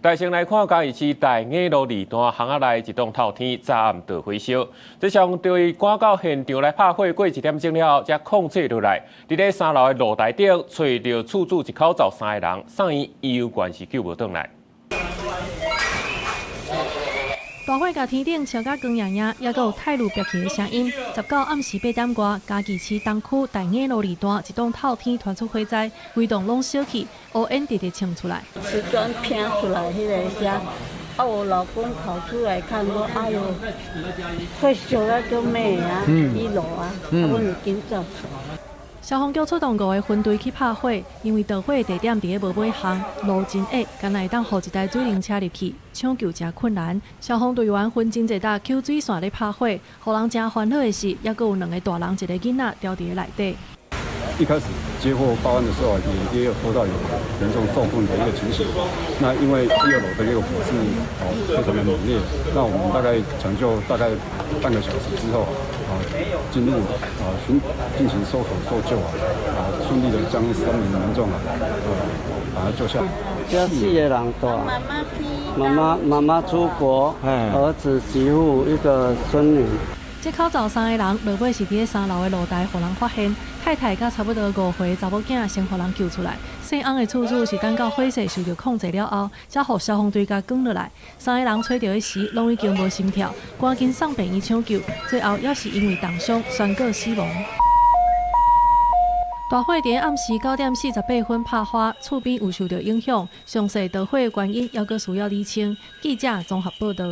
來先來看嘉義市大雅路二段巷仔內一棟透天，昨暗著火燒。這消防隊趕到現場來拍火，過一點鐘了後，才控制落來。佇咧三樓的露台頂，揣著厝主一口罩三個人，送醫猶原是救無轉來。大火共天頂燒甲光焱焱，猶閣有泰爐爆起的聲音。19暗時8點外，嘉義市東區大雅路二段一棟透天傳出火災，規棟攏燒去，烏煙直直衝出來。瓷磚飄出來彼个聲，啊，我老公跑出來看，講哎喲，火燒啊足猛啊，一樓啊，啊，阮就緊走。消防局出動五个分隊去拍火，因為著火的地點佇咧無尾巷，路真狹，干焦會當予一台水泥車入去，搶救誠困難。消防隊員分真濟搭抾水線咧拍火，予人誠煩惱的是，猶閣有兩个大人一个囡仔牢佇咧內底。一開始接獲報案的時候，也有說到有嚴重受困的一個情形。那因為一二樓的一個火勢哦非常的猛烈，那我們大概搶救大概半個小時之後啊，進入啊尋進行搜索搜救啊，啊順利的將三名民眾啊，把他救下。這四個人蹛，媽媽媽媽出國，兒子媳婦一個孫女。這口罩三個人，落尾是佇咧三樓的露台，予人發現。太太佮差不多5歲查某囝先予人救出來。姓翁的厝主是等到火勢受著控制了後，才予消防隊共捲落來。三个人揣著彼時，攏已經無心跳，趕緊送病院搶救，最後猶是因為凍傷宣告死亡。大火佇暗時9點48分拍花，厝邊有受著影響，詳細著火的原因猶閣需要釐清。記者綜合報導。